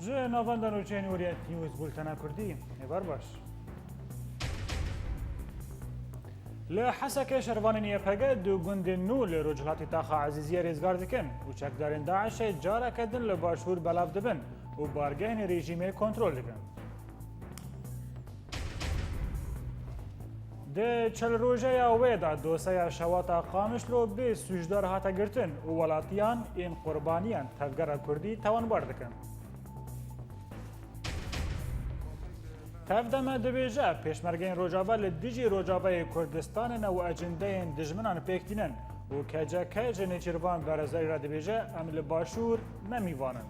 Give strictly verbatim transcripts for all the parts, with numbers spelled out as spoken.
Ji navenda nûçeyên Orient News, bultena Kurdî, êvar baş. Li Hesekê şervanên Y P G du gundên nû li rojhilatî taxa Ezîziyê rêzgar dikin û çekdarên DAIŞê careke din li başûr belav dibin û bargehên rejîmê kontrol dikin. Di çil rojeya wê de doseya şewata Qamişlo bê sûcdar hate girtin û welatiyan ên qurbaniyan tevgera Kurdî tawanbar dikin. Tevdeme dibêje, pêşmergeyên Rojava li dijî Rojavayê Kurdistanê ne û ecindeyên dijminan pêk tînin û K C K ji Nêçîrvan Barzanî re dibêje, em li Başûr ne mîvan in.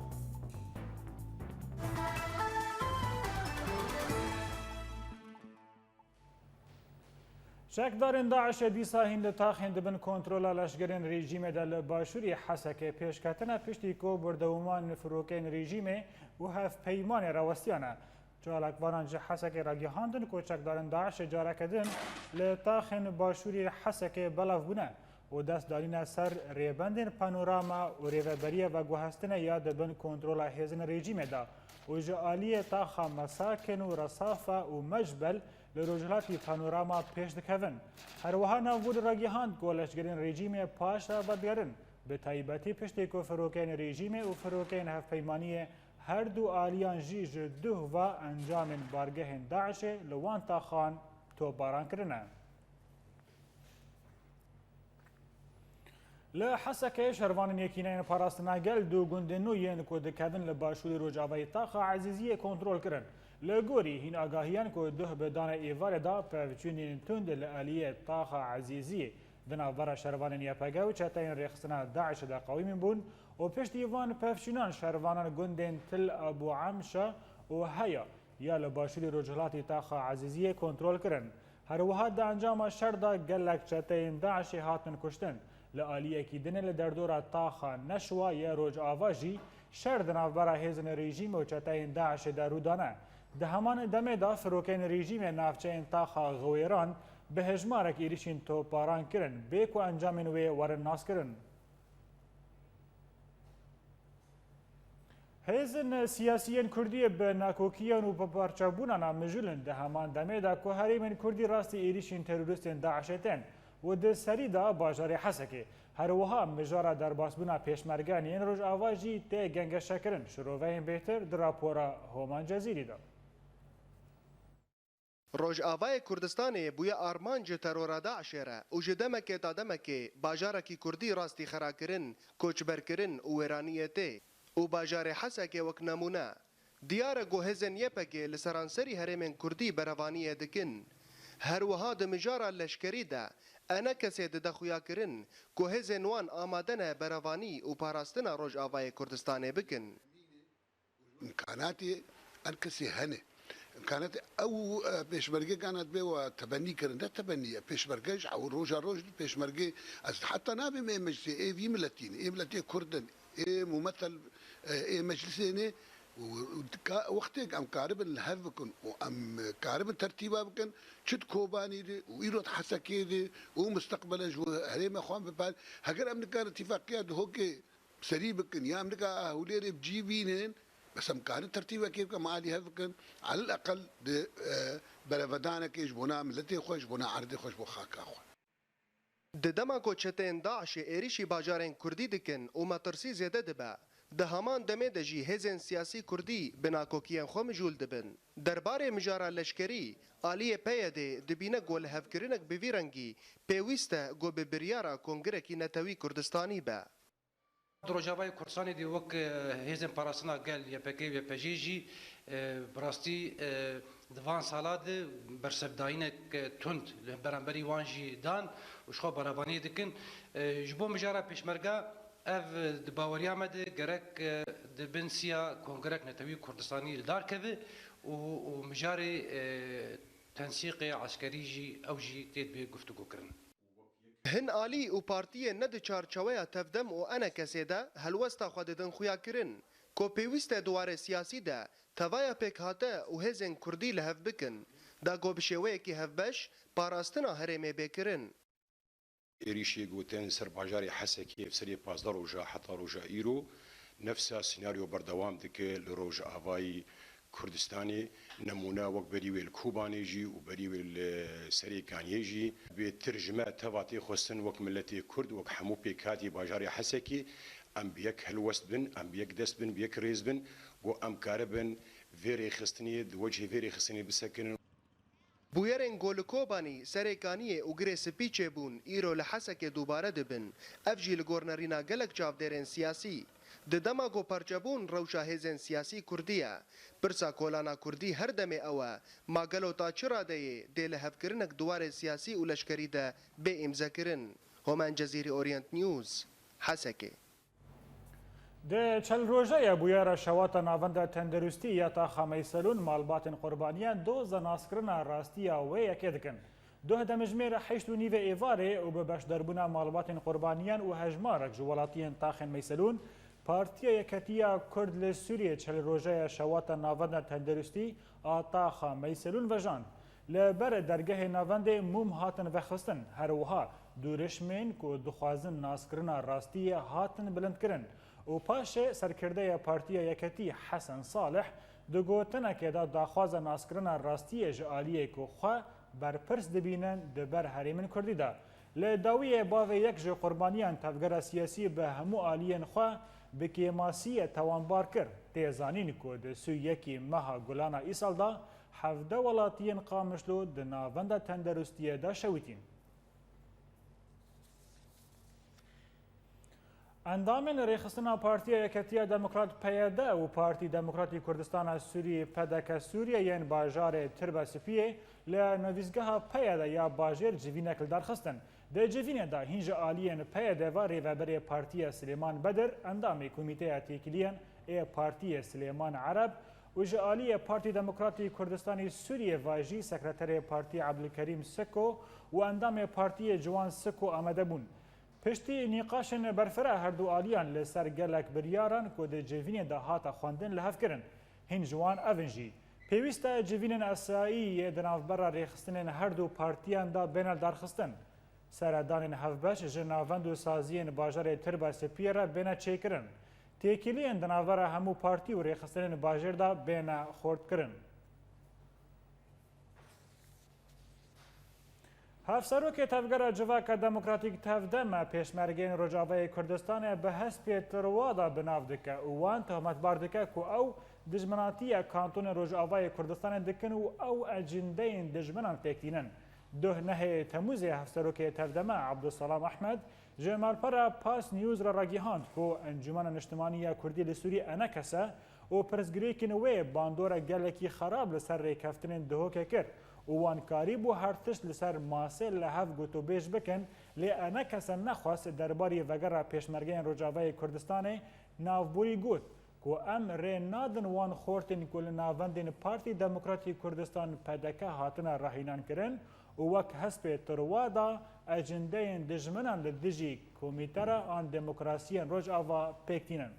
Çekdarên DAIŞê dîsa hîn di taxên di bin kontrola leşgerên rejîmê de li başûrî Hesekê pêş ketine, piştî ku berdewman firokeyên rejîmê û hevpeymanê rawestiyane. Çalakvanan ji Hesekê ragihandin ku çekdarên DAIŞê careke din li taxên başûrî Hesekê belav bûne û dest danîne ser rêbendên Panorama û rêveberiye veguhestine ya di bin kontrola hêzên rejîmê de û ji aliyê taxa Mesakin û Resafa û Mecbel li rojhilatî Panorama pêş dikevin. Her wiha navbûr ragihand ku leşgerên rejîmê paş re vedigerin, bi taybetî piştî ku firokeyên rejîmê û firokeyên hevpeymaniyê her du aliyan jî ji duh ve encamên bargehên DAIŞê li wan taxan topbaran kirine. Li Hesekê şervanên Yekîneyên Parastina Gel du gundên nû yên ku dikevin li başûrê rojavayî taxa Ezîziyê kontrol kirin. Li gorî hîn agahiyan ku duh bi dana êvarê de pevçûnên tund li aliyê taxa Ezîziyê di navbera şervanên Y P G û çeteyên rêxistina DAIŞê de qewîmîn bûn û piştî van pevçûnan şervanan gundên Til Abu Emşa û Heya ya li başûrê rojhilatî taxa Ezîziyê kontrol kirin. Her wiha di encama şer de gelek çeteyên DAIŞê hatin kuştin. Li aliyekî dinê li derdora taxa Neşwa yê Rojava jî şer di navbera hêzên rejîmê û çeteyên DAIŞê de rû dane. Di heman demê de firokeyên rejîmê navçeyên taxa Xiwêran bi hejmarek êrîşên topbaran kirin, bê ku encamên wê werin naskirin. Hêzên siyasî yên Kurdî bi nakokiyan û bi parçebûnan a mijûl in, di heman demê de ku herêmên Kurdî rastî êrîşên terorîstên DAIŞê tên û di serî de bajarê Hesekê. Her wiha mijara derbasbûna pêşmergeyan yên Rojava jî tê gengeşekirin. Şiroveyên bêhtir di rapora Homan Cezîrî de. Rojavayê Kurdistanê bûye armanc terora DAIŞê re û ji demekê ta demekê bajarekî Kurdî rastî xerakirin, koçberkirin û wêraniyê tê û bajarê Hesekê wek nemûne. Diyar e ku hêzên Y P G li seranserî herêmên Kurdî berevaniyê dikin. Her wiha di mijara leşkerî de ENKSê dide xuyakirin ku hêzên wan amade ne berevanî û parastina Rojavayê Kurdistanê bikin. Îmkanatê her kesê hene. Îmkanatê ew, e, pêşmerge kana dibe we tebennî kirin. Ne tebennî ye. Pêşmerge ji ew roja roj li pêşmerge, ez heta nabêm ê meclisê, ê vî miletî ne. Ê miletê Kurd in. Ê mumethel, e, ê meclisê ne. Û, û ka-, wextêk em karibin li hev bikin û em karibin tertîba bikin, çi di Kobanî de û îro di Hesekê de û misteqbele ji bo herêma xwe bipar-, heger em nikarin tîfaqiya Duhokê serî bikin, ya em nika Hewlêrê bi cî bînin, bes em karin tertîbekê bikin, em alî hev bikin, elel eqel di, e, berevedanekê ji bona miletê xwe, ji bona erdê xwe, ji bo xaka xwe. Di dema ku çeteyên DAIŞê êrîşî bajarên Kurdî dikin û metirsî zêde dibe, di heman demê de jî hêzên siyasî Kurdî bi nakokiyên xwe mijûl dibin. Derbarê mijara leşkerî, aliyê PYD'ê dibîne ku lihevkirinek bi vî rengî pêwîst e ku bi biryara Kongirekî Netewî Kurdistanî be. Di Rojavayê Kurdistanê de wek, e, Hêzên Parastina Gel, Y P G û Y P G jî, e, bi rastî, e, di van sala de bersevdayînek, e, tund li beramberî wan jî dan û ji xwe berevaniyê dikin. E, ji bo mijara pêşmerge ev, e, di baweriya me de gerek, e, di bin siya Kongrek Netewî Kurdistanî li dar keve û, û mijarê, e, tensîqê eskerî jî ew jî tê dibê guftûgokirin. Hin alî û partiyên ne di çarçeweya Tevdem û ENKSê de helwesta xwe didin xuyakirin ku pêwîst e di warê siyasî de tevaya pêkhate û hêzên Kurdî li hev bikin, da ku bi şêweyekî hevbeş parastina herêmê bê kirin. Êrîşê gotin ser bajarê Hesekê ev serê pazdeh roja heta roja îro, Nefsa senaryo berdewam dike li Rojavayî Kurdistanê, nemûne wek berî wê li Kobanê jî û berî wê li Serêkaniyê jî. Bêtir ji me teva tê xwestin wek miletê Kurd, wek hemû pêkhatî bajarê Hesekê, em bi yek helwest bin, em bi yek dest bin, bi yek rêz bin, ku em karibin vê rêxistinê, di wecihê vê rêxistinê bisekinin. Bûyerên ku li Kobanî, Serêkaniyê û Girê Spî çêbûn, îro li Hesekê dubare dibin. Ev jî li gor nerîna gelek çavdêrên siyasî. Di dema ku perçebûn rewşa hêzên siyasî kurdî ye. Pirsa kolana kurdî her demê ew e, ma gelo ta çi radeyê dê li hevkirinek di warê siyasî û leşkerî de bê îmzekirin? Homen Cezîrî, Orient News, Hesekê. Di çel rojeya bûyera Şewata Navenda Tendirustî ya Taxa Meyselûn malbatên qurbaniyan doza naskirina rastiya wê yekê dikin. Doh demjimêr heşt û nîvê êvarê û bi beşdarbûna malbatên qurbaniyan û hejmarek ji welatiyên taxên Meyselûn, Partiya Yeketiya Kurd li Sûriyê çel rojeya Şewata Navenda Tendirustî a Taxa Meyselûn vejand. Li ber dergehê navendê mûm hatin vexistin, her wiha dûrişmên ku dixwazin naskirina rastiyê hatin bilindkirin û paşê serkirdeya Partiya Yeketî Hesen Salih di gotinekê de daxwaza naskirina rastiyê ji aliyê ku xwe berpirs dibînin di ber herêmên kurdî de. Li dawiyê bavê yek ji qurbaniyan tevgera siyasî bi hemû aliyên xwe bi kêmasiyê tewanbar kir. Tê zanîn ku di sî û yekê meha Gulana îsal de hevdeh welatiyên Qamişlo di navenda tenderustiyê de şewitîn. Endamên Rêxistina Partiya Yeketiya Demokrat, P Y D, û Partî Demokratî Kurdistana Sûriyê, P D K Sûriye, yên bajarê Tirbe Spiyê li nivîsgeha P Y D ya bajêr civînek li dar xistin. Di civînê de hîn ji aliyên P Y D ve rêveberê partiya Silêman Bedir, endamê Komîteya Têkiliyên ê Partiyê Silêman Ereb û ji aliyê Partî Demokratî Kurdistanî Sûriyê ve jî sekreterê partiyê Ebdulkerîm Siko û endamê partiyê Ciwan Siko amade bûn. Piştî nîqaşên berfireh her du aliyan li ser gelek biryaran ku di civînê de hate xwendin li hev kirin. Hîn ji wan ev in jî: Pêwîst e civînên esayî yê di navbera rêxistinên her du partiyan de bêne lidarxistin. Seredanên hevbeş ji navend û saziyên bajarê Tirba Spiyê re bêne çêkirin. Têkiliyên di navbera hemû partî û rêxistinên bajêr de bêne xurtkirin. Hevserokê Tevgera Civaka Demokratîk, Tevdeme, pêşmergeyên Rojavayê Kurdistanê bi hespê tirwa de bi nav dike û wan tohmetbar dike ku ew dijminatiya kantonên Rojavayê Kurdistanê dikin û ew ecindeyên dijminan pêk tînin. Duh nehê Temûzê hevserokê Tevdeme Abdulsalam Ahmed ji malpera Pas News re ragihand ku Encûmena Niştimanî ya Kurdî li Sûrî, ENKS, û pirsgirêkên wê bandora gelekî xerab li ser rêkeftinên Duhokê kir û wan karîbû her tişt li ser masê li hev gotûbêj bikin, lê ENKS nexwest derbarî vegera pêşmergeyên Rojavayê Kurdistanê navborî got ku em rê nadin wan xortên ku li navendên Partî Demokratî Kurdistan, P D K, hatine rahînankirin û wek hespê tirwa de ecindeyên dijminan li dijî komîtera an demokrasiyên Rojava pêk tînin.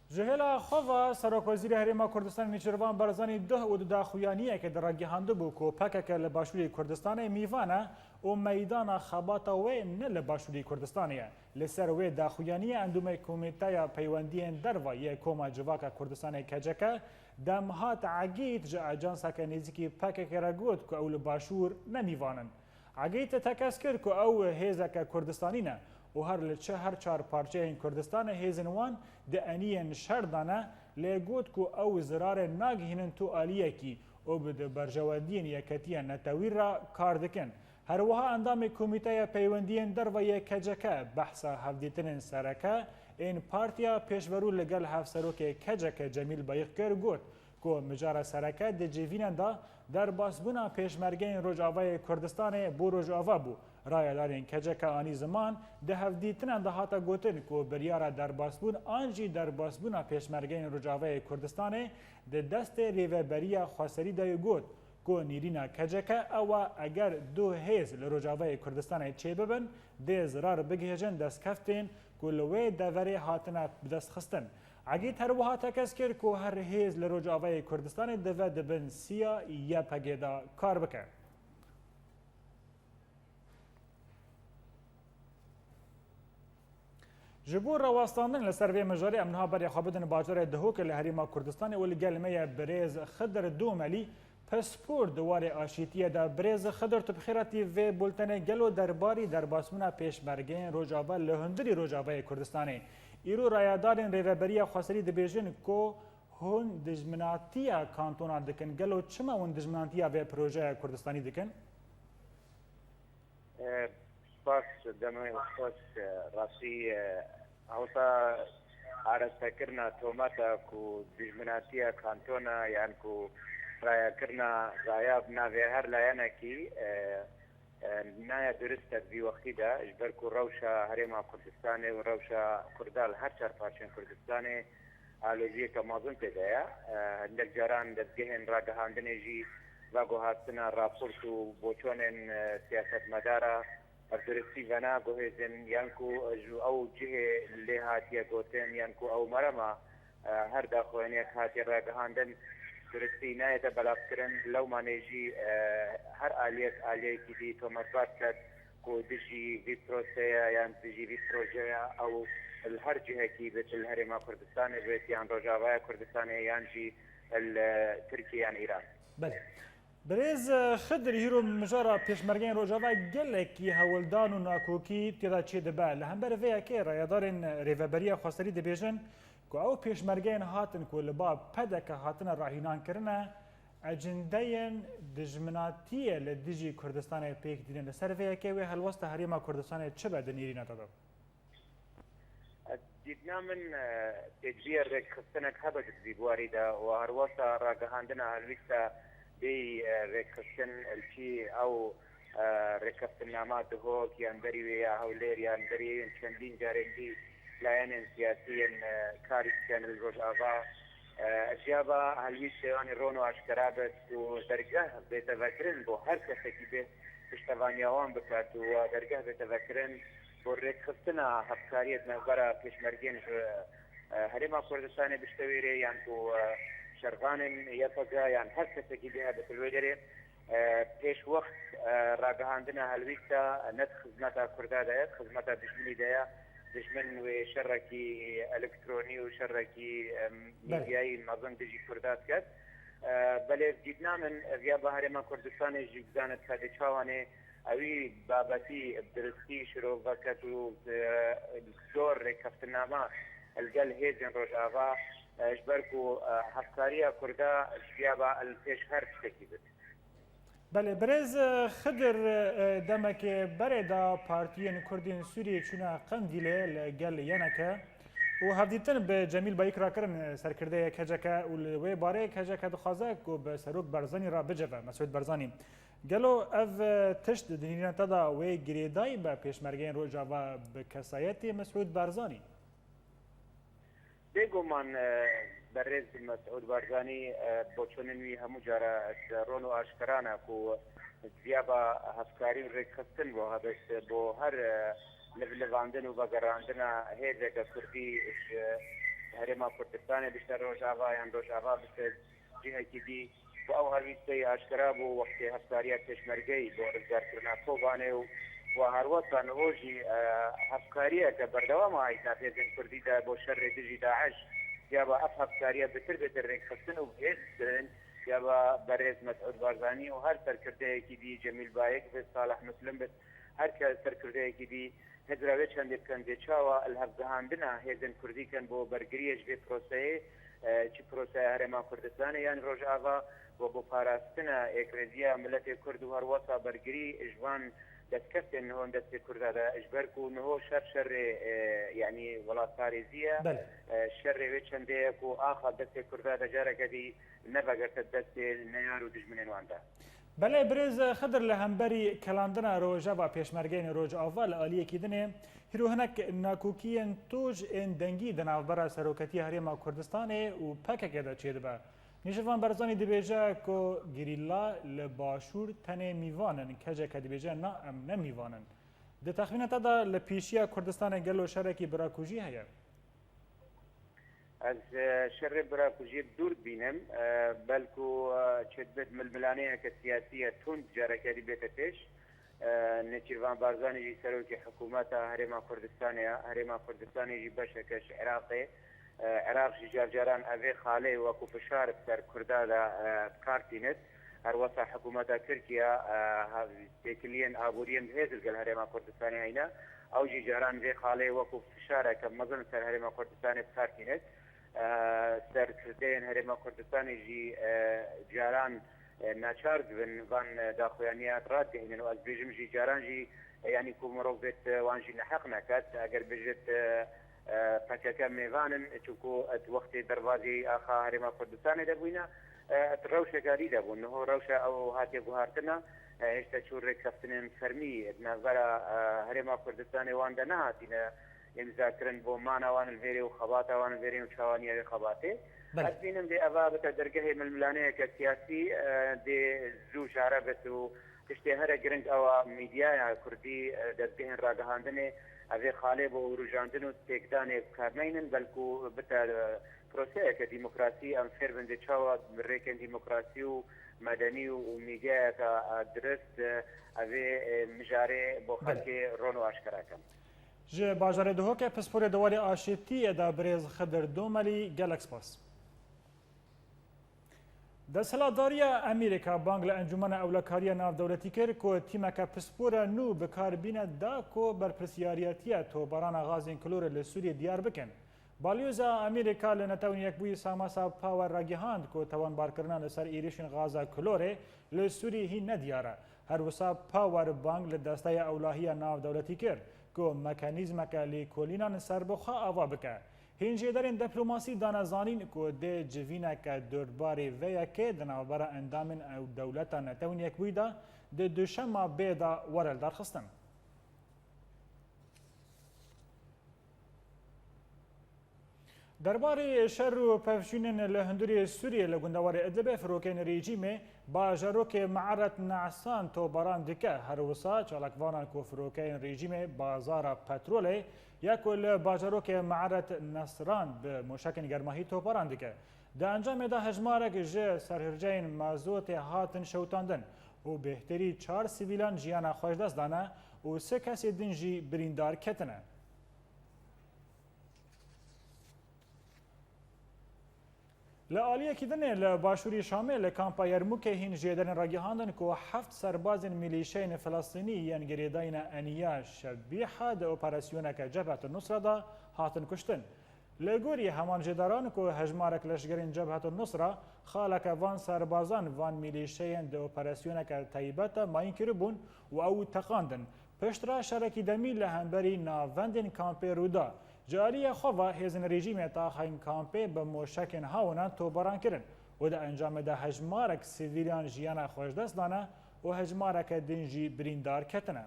Ji hêla xwe ve Serokwezîrê Herêma Kurdistanê Nêçîrvan Barzanî duh û di daxuyaniyekê de ragihandibû ku P K K li Başûrê Kurdistanê mîvan e û meydana xebata wê ne li Başûrê Kurdistanê ye. Li ser wê daxuyaniyê endûmê Komîteya Peywendiyên Derve yê Koma Civaka Kurdistanê, K C K, Demhat Egît ji ajanseke nêzîkî P K K re got ku ew li Başûr ne mîvan in. Egît tekez kir ku ew hêzeke Kurdistanî ne û her li çi her çar parçeyên Kurdistanê hêzên wan di eniyên şer de ne, lê got ku ew zirarê nagihînin tu aliyekî û bi di berjewendiyên Yeketiya Netewî re kar dikin. Her wiha endamê Komîteya Peywendiyên Derve yê K C K behsa hevdîtinên sereke ên partiya pêşverû li gel hevserokê K C K Cemîl Bayik kir, got ku mijara sereke di civînan de derbasbûna pêşmergeyên Rojavayê Kurdistanê bo Rojava bû. Rayedarên K C K anî ziman, di hevdîtinan de hate gotin ku biryara derbasbûn an jî derbasbûna pêşmergeyên Rojavayê Kurdistanê di destê Rêveberiya Xweserî de ye, got ku nîrîna K C K ew e, eger du hêz li Rojavayê Kurdistanê çêbibin, dê zirar bigihêjin destkeftên ku li wê deverê hatine bidestxistin. Egît her wiha tekez kir ku her hêz li Rojavayê Kurdistanê dive di bin siya Y P G de kar bike. Ji bo rawestandin li ser vê mijarê em niha berê xwe bidin bajarê Dihokê li Herêma Kurdistanê û li gel me ye birêz Xidir Domelî, pispor di warê aşîtiyê de. Birêz Xidir, tu bi xêr hatî vê bultenê. Gelo derbarî derbasbûna pêşmergeyên Rojava li hundirî Rojavayê Kurdistanê, îro rayedarên Rêveberiya Xweserî dibêjin ku hûn dijminatiya kantona dikin. Gelo çima hûn dijminatiya vê projeya Kurdistanî dikin? E, spas, demê xweş. E, rastî, e, hewsa arestekirina tometa ku dijminatiya kantona yan ku rayakirina raya bi navê her layenekî, e, e, naya durist e di vî wextî de, ji ber ku rewşa Herêma Kurdistanê û rewşa Kurda li her çar parçên Kurdistanê aloziyeke mezin tê de ye. E, hindek caran dezgehên ragihandinê jî veguhastina raport û boçonên, e, siyasetmedara ev duristî venaguhêzin, yan ku ji ew cihê lê hatiye gotin, yan ku ew merema, e, her daxuyaniyek hatiye ragihandin, duristî nayête belavkirin. Lewmanê jî, e, her aliyek aliyekî dî tometbar ket ku dijî vî proseye yan dijî vî projeya ew li her cihekî bit, li Herêma Kurdistanê bit, yan Rojavaya Kurdistanê, yan jî li Tirkiye yan Îran. Belê. Birêz Xidir, hîro mijara pêşmergeyên Rojava gelekî hewldan û nakokî tê de çêdibe. Li hember vê yekê rayedarên Rêveberiya Xweserî dibêjin ku ew pêşmergeyên hatin ku li ba P D K hatine rahînankirine, ecindeyên dijminatiyê li dijî Kurdistanê pêk dînin. Li ser vê yekê wê helwesta Herêma Kurdistanê çi be di nêrîna te de? Dîtina min, e, pêdiviya rêkxistinek hebe di vî warî de û herwesa ragihandina helwîsta bêyî, e, rêkxistin li kî ew, e, rêkeftinnama Dihok yan berî wê ya Hewlêr yan berî yên çendîn carên dî layenên siyasî yên, e, karî dikin li Rojava. E, ev jiyaba helwîstê wan ê ron û aşkera bit û dergeh bête vekirin bo her kesekî bê piştevaniya wan biket û dergeh bête vekirin bo rêkxistina hevkariyê di navbera pêşmergên ji, e, Herêma Kurdistanê biştewêrê yan ku, e, şervanên Y P G yan her kesekî dê hebit li wê derê. E, pêşwext, e, ragihandina helwîsta ne di xizmeta Kurda de ye, di xizmeta dijminî de ye. Dijmin wê şerekî elektronî û şerekî, em, Belê. Mîdyayî mezin dijî Kurda diket. E, belê dîtina min, ev ya bi Herêma Kurdistanê jî bizanit ka dê çawanê ewî babetî bi diristî şirov veket û, e, zor rêkeftinnama li gel hêzên Rojava, e, ji ber ku, e, hevkariya Kurda ji ya ba li pêş her tiştekî bit. Belê, birêz, e, Xidir, e, demekê berê de partiyên Kurd ên Sûriyê çûne Qendîlê li gel Y N K û hevdîtin bi Cemîl Bayik re kirin, e, serkirdeyê K C K û li wê barê K C K dixwaze ku bi Serok Barzanî re bicive, Mesûd Barzanî. Gelo ev, e, tişt di nîrîna te de wê girêdayî be pêşmergeyên Rojava bi kesayetê Mesûd Barzanî? Bêguman, e, berêz Mesûd Barzanî, e, boçûnên wî hemû cara ron û aşkera ne ku diyaba hevkarî û rêkxistin bo hebit bo her, e, livlivandin û vegerandina hêzeke Kurdî ji Herêma Kurdistanê bişte Rojava yan Rojava bişte cihekî dî. Bi ew helwîsteyê aşkera bû wextê hevkariya pêşmergeyî bo rizgarkirina Kobanê û wa herwesa niho jî, e, hevkariyeke berdewam a hêzên Kurdî de bo şerê dijî DAIŞ. Ya ba ev hevkariye bitir bête rêkxistin û bi hêz kirin, ya ba berêz Mesûd Barzanî û her serkirdeyekî dî, Cemîl Bayik bit, Salih Muslim bit, her kes serkirdeyekî dî, hizra wê çendê bikin dê çawa li hevgihandina hêzên Kurdî kin bo bergiriyê ji vê proseyê, e, çi proseya Herêma Kurdistanê yan Rojava, we bo parastina êkrêziya miletê Kurd û herwesa bergirî ji van destkeftên niho destê Kurda de, ji ber ku niho şer şerê, e, yanî welatparêzî ye, Belê. E, şerê wê çendê ye ku axa destê Kurda de careke dî nevegerte destê neyar û dijminên wan de. Belê, birêz Xidir, li hemberî kelandina rojeva pêşmergeyên Rojava li aliyekî din ê, hîro hinek nakokiyên toj ên dengî di navbera Seroketiya Herêma Kurdistanê û P K K de çêdibe. Nêçîrvan Barzanî dibêje ku gerîla li Başûr tenê mîvan in, K C K dibêje na, em ne mîvan in. Di texmîna te de li pêşiya Kurdistanê gelo şerekî birakujî heye? Ez, e, şerê birakujiyê bi dûr dibînim. E, belku, e, çêdibêt milmilaneyeke siyasî ye tund careke dî bête pêş. Nêçîrvan Barzanî jî serokê hikûmeta Herêma Kurdistanê ye. Herêma Kurdistanê jî beşeke ji Iraqê. Iraq jî car caran evê xalê wekû fişar bi ser Kurda de bi kar tînit. Her wesa hikûmeta Tirkiye têkiliyên aboriyên bi hêz li gel Herêma Kurdistanê heyne. Ew jî caran vê xalê wekû fişareke mezin li ser Herêma Kurdistanê bi kar tînit. Serkirdeyên Herêma Kurdistanê jî caran e, naçar dibin van, e, daxuyaniya radgehînin û ez bêjim jî caran jî, e, yanî ku mirov bêt, e, wan jî neheq nekat. Eger bêjit, e, e, P K K mêvan in, çunku, e, di wextê derbazî axa Herêma Kurdistanê de bûyne, e, di rewşeka dî de bûn. Niho rewşa ew hatiye guhartina, e, hêşta çû rêkeftinên fermî di navbera, e, Herêma Kurdistanê wan de nehatine îmzakirin bo mana wan li vêrê û xebata wan li vêrê û çawaniya wê xebatê. Belê. Ez bînim dê eva bite dergehê milmilaneyeke siyasî, e, dê zû çare bit û tiştê here giring ewa mîdyaya kurdî, e, dezgehên ragihandinê evê xalê bo rûjandin û têkdanê bi kar neynin, belkû bite, e, proseyeke demokrasî, em fêr bin dê çawa bi rêkên demokrasî û medenî û mîdyayeke, e, dirist, e, evê, e, mijarê bo Belê. xelkê ron û aşkera kin. Ji bajarê Duhokê pisporê Dewarê Aşîtiyê de birêz Xidir Domelî, gelek spas. Desthilatdariya Amerîka bang li Encûmena Ewlekariya Navdewletî kir ku tîmeke pispor e nû bi kar bîne da ku berpirsiyariyetiya tobarana gazên klorê li Sûriyê diyar bikin. Balyoza Amerîka li Netewên Yekbûyî Samantha Power ragihand ku tawanbarkirina li ser êrîşên gaza klorê li Sûriyê hîn nediyar e. Her wisa Power bang li Desteya Ewlahiya Navdewletî kir ku mekanîzmeke lêkolînan serbixwe ava bike. Hîn jêderên diplomasî dane zanîn ku dê civîneke dordbarê vê yekê di navbera endamên ew dewleta Netewên Yekbûyî de di Duşema bê de were lidarxistin. Derbarê şer û pevçûnên li hundirê Sûriyê li gundewarê Idlibê firokeyên rejîmê bajarokê Me'eret Ne'san tobaran dike. Her wisa çalakvanan ku firokeyên rejîmê bazara petrolê ya ku li bajarokê Me'eret Nesran bi mûşekên germahî toparan dike. Di encamê de hejmarek ji serhirceyên mazotê hatin şewitandin û bêhtirî çar sivîlan jiyana xwe ji dest dane û sê kesê din jî birîndar ketine. Li aliyekî din ê li başûrî Şamê li kampa Yermûkê hîn jêderên ragihandin ku heft serbazên milîşeyên Filistînî yên girêdayîna Eniya Şebîha di operasyoneke Cebhet Nusra de hatin kuştin. Li gorî heman jêderan ku hejmarek leşgerên Cebhet Nusra xaleke van serbazan van milîşeyên di operasyoneke taybet de mayîn kiribûn û ew teqandin. Piştre şerekî demî li hemberî navendên kampê rû da. Ji aliyê xwe ve hêzên rejîmê taxên kampê bi moşekên hawnan tobaran kirin û di encamê de hejmarek sivîlan jiyana xwe ji dest dane û hejmareke din jî birîndar ketine.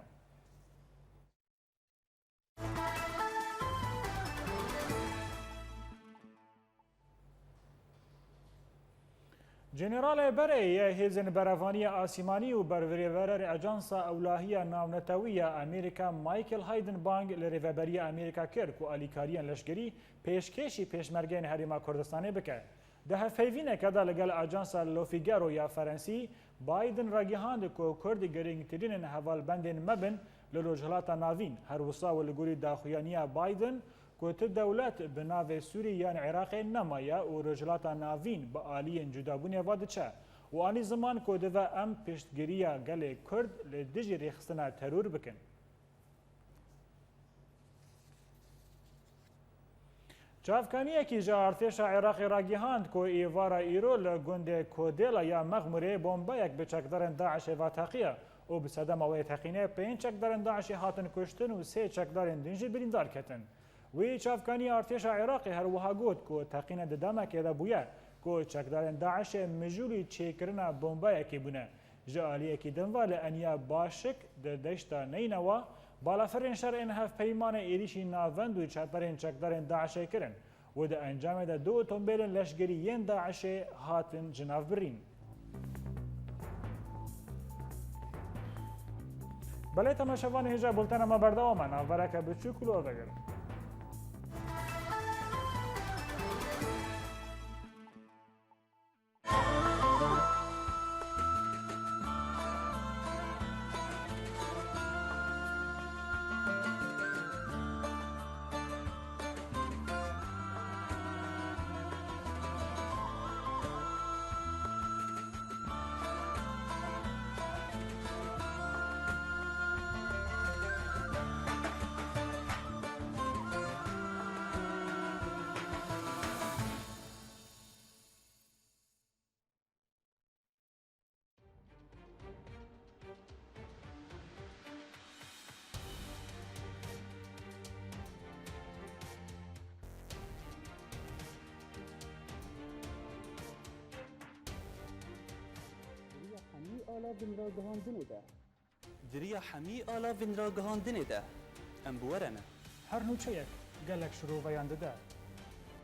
Generalê berê yê Hêzên Berevaniya Asîmanî û bervirêvererê Ajansa Ewlahiya Navnetewî ya Amerîka Michael Hayden bang li Rêveberiya Amerîka kir ku alîkariyên leşkerî pêşkêşî Pêşmergeyên Herêma Kurdistanê bike. Di hevpeyvîneke de li gel Ajansa Le Figaro ya Ferensî, Biden ragihand ku Kurd girîngtirînên hevalbendên me bin li Rojhilata Navîn. Her wisa û li gorî daxuyaniya Biden, ku tu dewlet bi navê Sûrî yan Iraqê nemaye û Rojhilata Navîn bi aliyên cudabûnê ve diçe û anî ziman ku dive em piştgiriya gelê Kurd li dijî rêxistina teror bikin. Çavkaniyekî ji artêşa Iraqê ragihand ku êvara îro li gundê Kodêla ya Mexmûrê bombeyek bi çekdarên DAIŞê ve teqiye û bi sedema wê teqînê pênc çekdarên DAIŞê hatin kuştin û sê çekdarên din jî birîndar ketin. Wî çavkanî artêşa Iraqê her wiha got ku teqîne di demekê de bûye ku çekdarên DAIŞê mijûlî çêkirina bombeyekê bûne. Ji aliyekî din ve li Eniya Başik di deşta Neynewa balafirên şer ên hevpeymanê êrîşî navend û çeperên çekdarên DAIŞê kirin û di encamê de du otomobîlên leşgerî yên DAIŞê hatin jinavbirîn. Belê temaşevanê hêja bultena me berdewam e, navbereke biçûk li we vegerin. Ala vin ragihandinê de. Di riya hemî ala vin ragihandinê de em bi we re ne. Her nûçeyek gelek şiroveyan dide.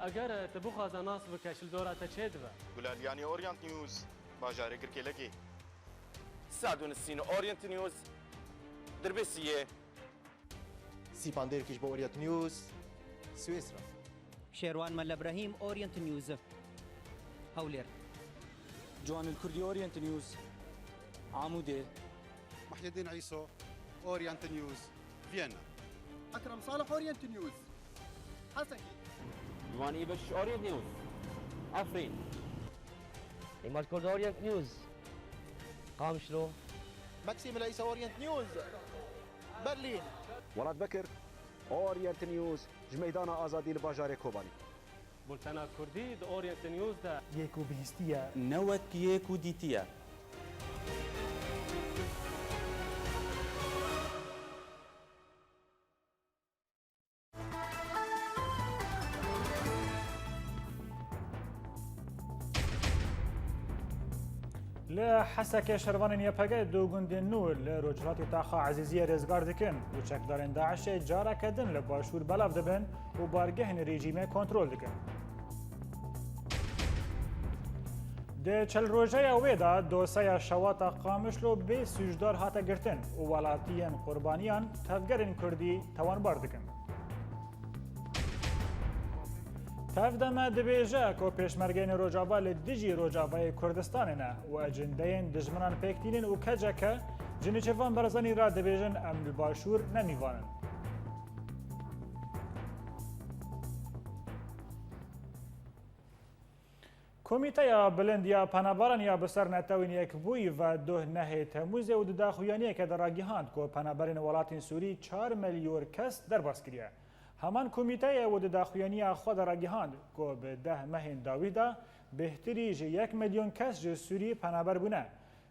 Eger tu bixwaze nas bike, ji li dora te çê dibe. Gulaliyanî, Orient News, bajarê Girkêlekê. Sadun Sîn, Orient News, Dirbêsiyê. Sîpan Dêrkiş bo Orient News, Swêsra. Şêrwan Melle Brehîm, Orient News, Hewlêr. Ciwanil Kurdî, Orient News, Amûdê. Muhyiddin Îso, Orient News, Viyana. Ekrem Salih, Orient News, Hesekî. Ciwan Îbeş, Orient News, Efrîn. Îmad Kurd, Orient News, Qamişlo. Maxim Îsa, Orient News, Berlîn. Welat Bekir, Orient News, ji Meydana Azadî li bajarê Kobanî. Bultena Kurdî di Orient News de. Yê ku bihîstiye. Newek yê ku dîtiye. Li Hesekê şervanên Y P G du gundên nû li rojhilatê taxa Ezîziyê rêzgar dikin û çekdarên DAIŞê careke din li başûr belav dibin û bargehên rejîmê kontrol dikin. Di çil rojeya wê de doseya şewata Qamişlo bê sûcdar hate girtin û welatiyên qurbaniyan tevgerên Kurdî tawanbar dikin. Tevdeme dibêje ku pêşmergeyên Rojava li dijî Rojavayê Kurdistanê ne û ecindeyên dijminan pêk tînin û keceke ji Nêçîrvan Barzanî re dibêjin em li başûr ne mîvan in. Komîteya Bilind ya Penaberan ya bi ser Netewên Yekbûyî ve duh nehê Temûzê û di daxuyaniyeke de ragihand ku penaberên welatên Sûrî çar milyon kes derbas kiriye. Heman komîteyê û di daxuyaniya xwe de ragihand ku bi deh mehên dawî de bêhtirî ji yek milyon kes ji Sûrî penaber bûne.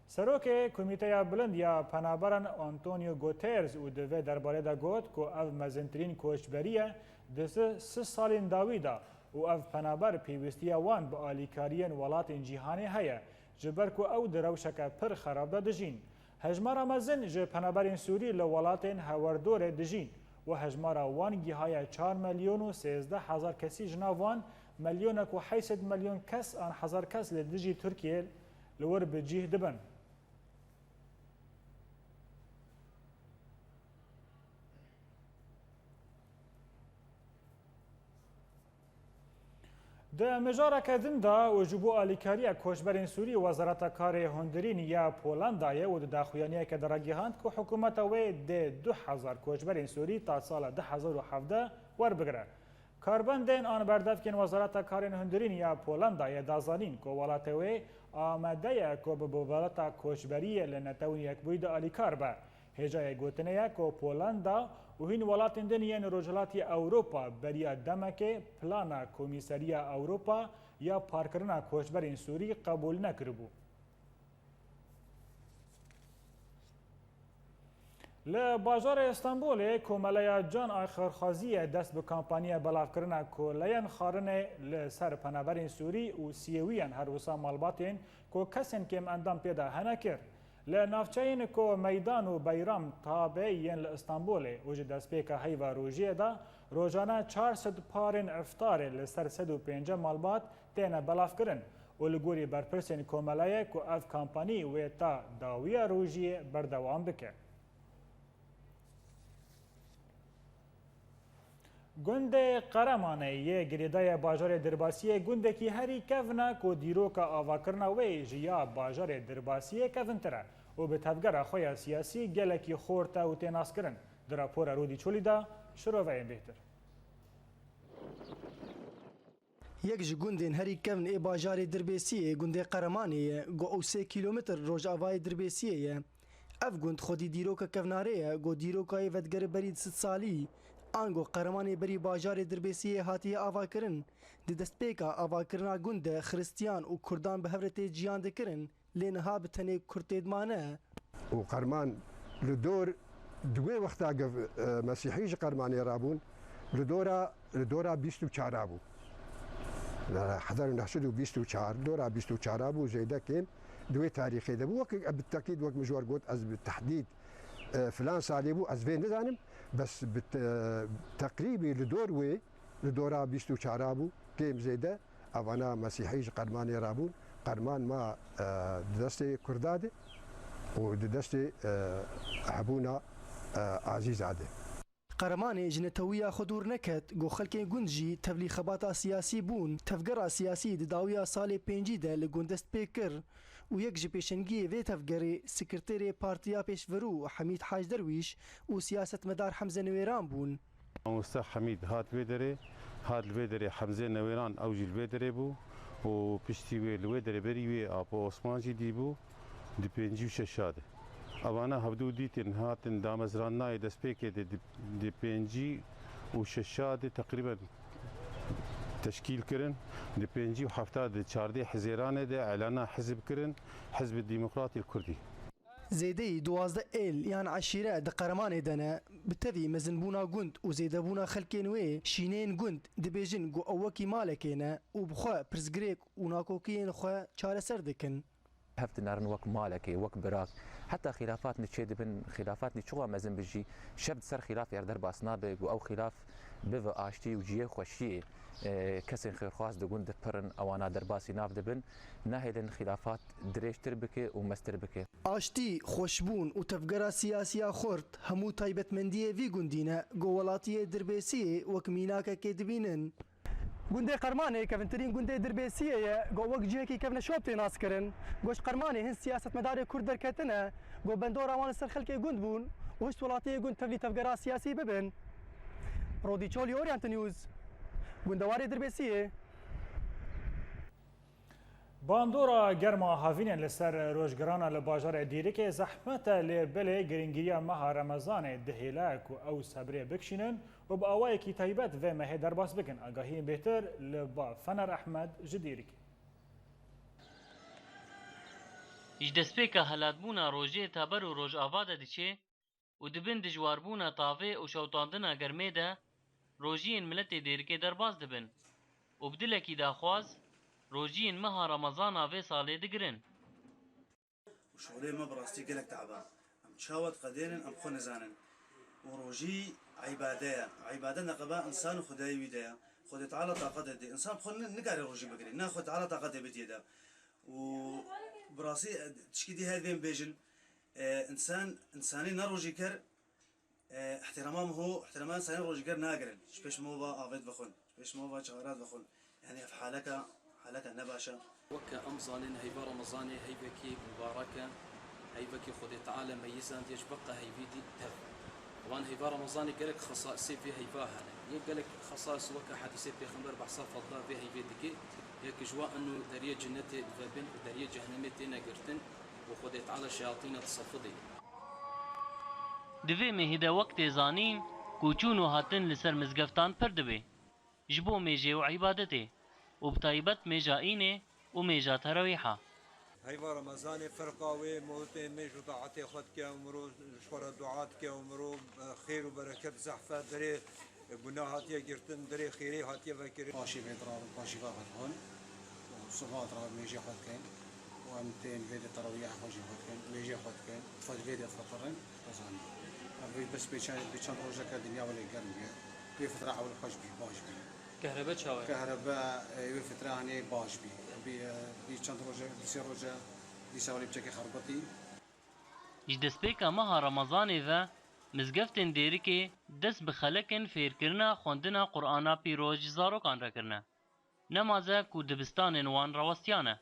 Serokê Komîteya Bilind ya Penaberan Antonio Guterres û di vê derbarê de got ku ev mezintirîn koçberî ye di si, si salên dawî de û ev penaber pêwîstiya wan bi alîkariyên welatên cîhanê heye, ji ber ku ew di rewşeke pir xerab de dijîn. Hejmara mezin ji penaberên Sûrî li welatên hewerdorê dijîn û hejmara wan gihaye çar milyon û sêzdeh hezar kesî, ji nav wan milyonek û heyt sed milyon kes an hezar kes li dijî Tirkiyê li wir bi cih dibin. Di mijareke din de û ji bo alîkariya koçberên Sûrî, Wezareta Karê Hundirîn ya Polandayê û di daxuyaniyeke de ragihand ku hikûmeta wê dê du hezar koçberên Sûrî ta sala du hezar û hevdeh werbigire. Karbendên an berdevkên Wezareta Karên Hundirîn ya Polandayê da zanîn ku welatê wê amade ye ku bi, bi welata koçberiyê li Netewên Yekbûyî de alîkar be. Hêjayê gotinê ye ku Polanda û hîn welatên din yên Rojhilatî Ewropa beriya demekê plana Komîseriya Ewropa ya parkirina koçberên Sûrî qebûl nekiribû. Li bajarê Stenbolê Komeleya Can a Xêrxwaziyê dest bi kampanya belavkirina koleyên xwarinê li ser penaberên Sûrî û siyewiyên her wisa malbatên ku kesên kêmendam tê de hene kir. Li navçeyên ku Meydan û Beyram Tabê yên li Stenbolê û ji destpêka heyva rojiyê de rojane çar sed parên iftarê li ser sed û pêncî malbat têne belavkirin û li gorî berpirsên komeleyê ku ev kampanî wê ta dawiya rojiyê berdewam bike. Gundê Qeremanê yê girêdayê bajarê Dirbasiyê gundekî herî kevn e ku dîroka avakirina wê ji ya bajarê Dirbasiyê kevintir e û bi tevgera xwe ya siyasî gelekî xort e û tê naskirin. Di rapora Rûdî Çolî de şiroveyên bêhtir. Yek ji gundên herî kevn ê bajarê Dirbêsiyê gundê Qeremanê ye, ku ew sê kîlometr rojavayê Dirbêsiyê ye. Ev gund xwedî dîroka kevnarê ye, ku dîroka yê vedigere berî di sed salî, ango Qeremanê berî bajarê Dirbêsiyê hatiye avakirin. Di destpêka avakirina gund de Xiristiyan û Kurdan bi hev re tê ciyan dikirin. Lê niha bi tenê Kurd tê dimane. Û Qerman li dor di wê wexta giv, e, Mesîhî ji Qermanê rabûn, li dora, li dora bîst û çar bû. Hezar û neh sed û bîst û çar, dora bîst û çar bû, zêde kêm di wê tarîxê de bû. Wek, bi tekîd, wek min ji we got, ez bi tehdîd, e, filan salê bû, ez vê nizanim. Bes bi te-, teqrîbî li dor wê, li dora bîst û çar bû, kêm zêde, evana Mesîhî ji Qermanê rabûn. Qerman ma, e, di destê Kurda de û di destê, e, hebûna, e, Azîza de. Qeremanê ji netewiya xwe dûr neket, ku xelkên gund jî tevlî xebata siyasî bûn. Tevgera siyasî di dawiya salê pêncî de li gund dest pê kir û yek ji pêşengiyê vê tevgerê sekreterê Partiya Pêşverû Hemîd Hac Derwîş û siyasetmedar Hemze Newêran bûn. Mamoste Hemîd hat vê derê, hat li vê derê Hemzê Newêran, ew jî li vê derê bû û piştî wê li wê derê berî wê Apo Osman jî dîbû, di pêncî û şeş de. Evana hevdû dîtin, hatin damezrandinayê destpêkê de di, di pêncî û şeş de teqrîben teşkîl kirin. Di pêncî û heft de çardeh Hizêranê de elana hizb kirin, Hizb Demokratî Kurdî. Zêdeyî duwazdeh êl yan eşîre di Qeremanê de ne. Bi tevî mezinbûna gund û zêdebûna xelkên wê, şîneyên gund dibêjin ku ew wekî malekê ne û bi xwe pirsgirêk û nakokiyên xwe çareser dikin. Hev dinarin wek malekê, wek birak. Heta xîlafat nî çê dibin, xîlafat nî çiqa mezin bi jî, şev di ser xîlaf yer derbas nabe, ku ew xîlaf bive aştî û cihê xweşiyê, e, kesên xêrxwaz di gund dipirin, ewana derbasî nav dibin, nahêlin xîlafat dirêjtir bike û mestir bike. Aştî, xweşbûn û tevgera siyasiya xurt hemû taybetmendiyê vî gundî ne, ku welatiyê Dirbêsiyê wek mînakekê dibînin. Gundê Qermanê kevintirîn gundê Dirbêsiyê ye, ku wek cihekî kevneşop tê naskirin. Ku ji Qermanê hin siyasetmedarê Kurd derketine, ku bendora wan li ser xelkê gund bûn û hişt welatiyê gund tevlî tevgera siyasî bibin. Rodî Çolî, Orient News, gundewarê Dirbêsiyê. Bandora germa havînên li ser rojgirana li bajarê Dîrikê zehmet e, lê belê girîngiriya meha Remezanê dihêle ku ew sebrê bikişînin û bi awayekî taybet vê mehê derbas bikin. Agahiyên bêhtir li ba Fener Ehmed ji Dîrikê. Ji destpêka helatbûna rojê teber û rojava de diçê û di bin dijwarbûna tavê û şewitandina germê de rojiyên miletê Dêrikê derbas dibin û bi dilekî daxwaz rojiyên meha Remezana vê salê digirin. Şolê me bi rastî gelek teban. Em çawa diqedênin, em xwe nizanin. Û rojî îbade ye. Îbade neqeba însan û Xwedayê wî de ye. Xwedê Teala taqetê dê. Însan xwe ni-, nikare rojî bigire. Na, Xwedê Teala taqetê bidiyê de. Û bi rastî, e, tişkî dî her bên bêjin. E, însan, însanî ne rojîker, e, ihtirama min ho, ihtirama însanî rojîker nagirin. Ji pêş min va avêt vexwin. Ji pêş min va çixara vexwin. Yani ev haleka, haleka ne baş e. Weke em zanin heyva Remezanê heyvekî mubarek e. Heyvekî Xwedê Teala meyisandiye ji beqa heyvî dî tev. Wan heyva Remezanê gelek xesaisê vê heyva hene. Yek gelek xesais weke hedîsê Pêxember behsa fedla vê heyvê dike. Yek ji wan eno deriyê cinnetê dive bin û deriyê cehennemê têne girtin û Xwedê Teala şeyatîna disefidê. Di vê mehê de wek tê zanîn ku çûn û hatin li ser mizgeftan pir dibe. Ji bo mêjê û îbadetê û bi taybet mêja înê û mêja terawîha. Heyva Remezanê ferqa wê, mewtê mêj û taetê xwe dike û mirov ji xwe re dua dike û mirov, e, xêr û bereket zehfe, derê gunah hatiye girtin, derê xêrê hatiye vekirin. Paşê vê dirabin, paşî va xwe dixwin û siva dira mêjê xwe dikin û em tên vê de terawîha xwe jî xwe dikin, mêjê xwe dikin, dife di vê de difetirin, dizanî. Ev vê bes bê çend, bê çend rojeke dinya welê germ bûye. Vê fitra ewil xweş bî, baş bî. Kehrebe çawa ye? Kehrebe, e, wê fitra hanê baş bî. Bî, e, bî çend roje, bî sê roje, dîsa welê biçekê xerbetî. Ji destpêka meha Remezanê ve mizgeftên Dêrikê dest bi xelekên fêrkirina xwendina Qur'ana Pîroz ji zarokan re kirine. Nemaze ku dibistanên wan rawestiyane.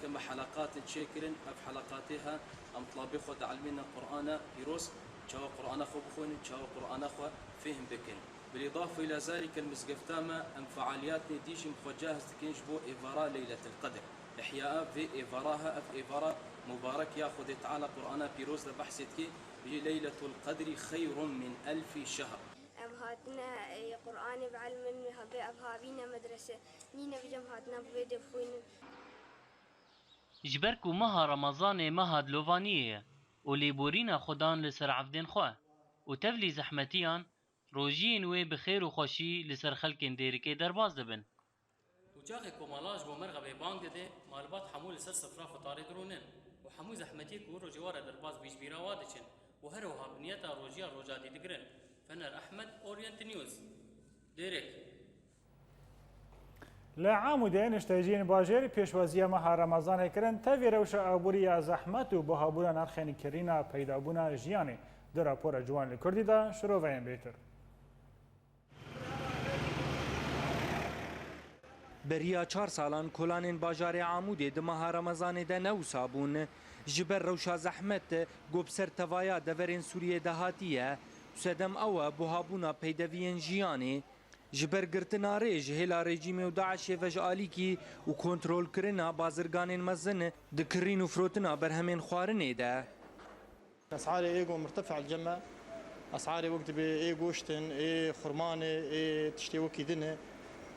Em heleqatên çêkirin, ev heleqatê he, em tilabê xwe dielmîne Qur'ana pîroz, çawa Qur'ana xwe bixwînin, çawa Qur'ana xwe fêhm bikin. Bil îdafe îla zalîke li mizgefta me, em fealiyatên dî jî em xwe cahiz dikin ji bo êvara Leyletil Qedr. Îhyaa vê êvara he, ev êvara mubarek ya Xwedê Teala Qur'ana pîroz de behsê dike, bijî Leyletul Qedrî xeyrun min elfî şehr. Em hatine, e, Qur'anê bielmin, vê ev havîne medrese nîne, vêca em hatine bi vê dê bixwînin. Ji ber ku meha Remezanê meha dilovaniyê ye û lêborîna Xudan li ser evdên xwe û tevlî zehmetiyan, rojiyên wê bi xêr û xweşî li ser xelkên Dêrikê derbas dibin. Û Çaxê ku mala ji bo merxebê bang dide, malbat hemû li ser sifra fitarê dirûnin û hemû zehmetiyê ku rojê wa re derbas bî ji bîra wa diçin û her wiha bi niyeta rojiya roja dî digirin. Fener Ehmed, Orient News, Dêrêk. Li Amûdê nişteciyên bajêr pêşwaziya meha Remezanê kirin, tevî rewşa aborî ya zehmet û buhabûna nirxên kirîna peydabûna jiyanê. Di rapora Ciwan li Kurdî de şiroveyên bêtir. Beriya çar salan kolanên bajarê Amûdê di meha Remezanê de ne wisa bûn. Ji ber rewşa zehmet ku bi ser tevaya deverên Sûriyê de hatiye, sedem ew e buhabûna peydeviyên jiyanê. Ji ber girtina rê ji hêla rejîmê û DAIŞê ve ji alîkî û kontrolkirina bazirganên mezin di kirîn û firotina berhemên xwarinê de. Esarê ê go mirtefe el ceme, esarê wek dibê ê goşt in, ê xurman e, ê tiştê wekî din e.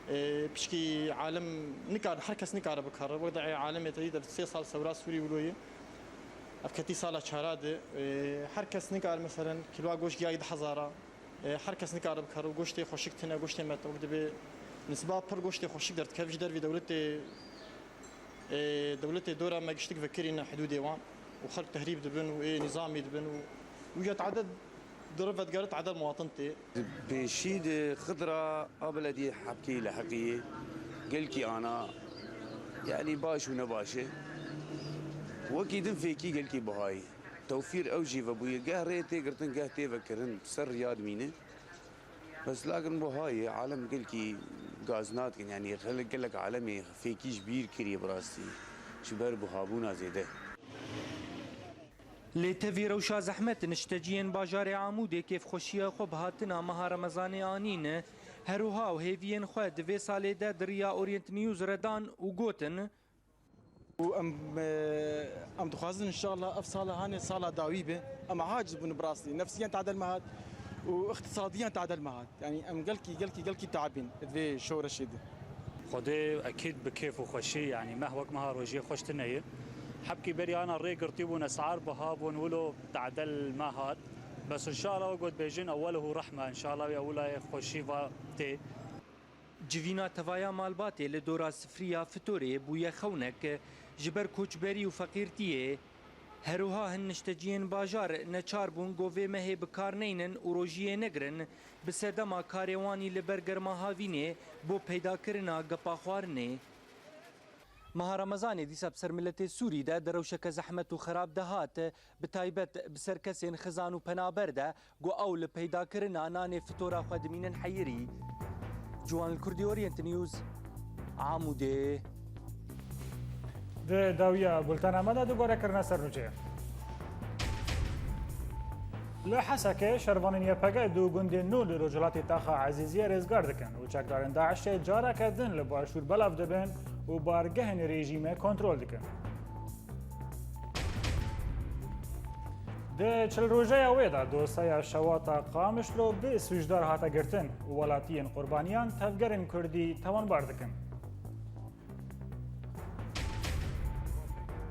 Ê piçkî alem nikar, her kes nikare bikare. Wek de ê alemê te dî de sê sal sewra Sûrî wilo ye. Ev ketî sala çara de. Ê her kes nikare, meselen, kîloa goşt giyayî du hezar a. Ê her kes nikare bikare. Goştê xweşik tune, goştê me wek dibê nisba pir goştê xweşik derdikeve ji dervî dewletê. Ê, dewletê dora me giştik vekirîne hidûdê wan û xelk tehrîb dibin û ê nîzamî dibin û wî ya tade di rive digere tade muwatin tê. Pêşî di xidra a belediyê Hebkê li Heqiyê gelkî ana, yanî baş û nebaş e. Wekî din fêkî gelkî bihayî. Tewfîr ew jî vebûye. Geh rê tê girtin, geh tê vekirin. Ser riya dimîne. Bes lakin buhayê alem gelkî gaz nadikin, yanî gelek, gelek alemê fêkî ji bîr kiriye bi rastî ji ber buhabûna zêde. Lê tevî rewşa zehmet nişteciyên bajarê Amûdê kêfxweşiya xwe bi hatina meha Remezanê anîn. Her wiha û hêviyên xwe di vê salê de di riya Orient News re dan û gotin, û em, e, em dixwazin, înşallah, ev sala hanê sala dawî be. Em aciz bûn bi rastî. Nefsiyen tadel me hat û îqtisadiyen tadel me hat. Yanî em gelkî, gelkî, gelkî tabîn di vê şoreşê de. Xwedê ekîd bi kêf û xweşî, yanî meh wek meha rojiyê xweş tune ye. Hebkî berî ana rê girtî bûn, esar biha bûn, wilo tadel me hat. Bes înşallah wek got bêjin, eweluhu rehme, înşallah wê ewlayê xweşî va tê. Civîna tevaya malbatê li dora sifriya fitorê bûye xewnek ji ber koçberî û feqîrtiyê. Her wiha hin nişteciyên bajar neçar bûn ku vê mehê bi kar neynin û rojiyê negirin, bi sedema karê wanî li ber germa havînê bo peydakirina gepa xwarinê. Meha Remezanê dîsa bi ser miletê Sûrî de di rewşeke zehmet û xerab de hat, bi taybet bi ser kesên xizan û penaber de, ku ew li peydakirina nanê fitora xwe dimînin heyirî. Ciwan li Kurdî, Orient News, Amûdê. Di dawiya bultena me de dubare kirine ser nûçeyê. Li Hesekê şervanên Y P G du gundên nû li rojhilatê taxa Ezîziyê rêzgar dikin û çekdarên DAIŞê careke din li başûr belav dibin û bargehên rejîmê kontrol dikin. Di çil rojeya wê de dosyaya şewata Qamişlo bi sûcdar hate girtin û welatiyên qurbaniyan tevgerên kurdî tawanbar dikin.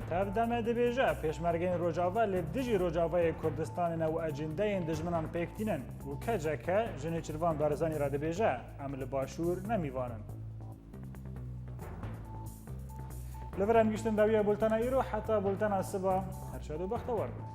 Tev deme dibêje, pêşmergeyên Rojava li dijî Rojavayê Kurdistanê ne û ecindeyên dijminan pêk tînin û K C K ji Nêçîrvan Barzanî re dibêje, em li Başûr ne mîvan in. Li vir em gihîştin dawiya bultena îro, heta bultena siba, her şad û bextewar bin.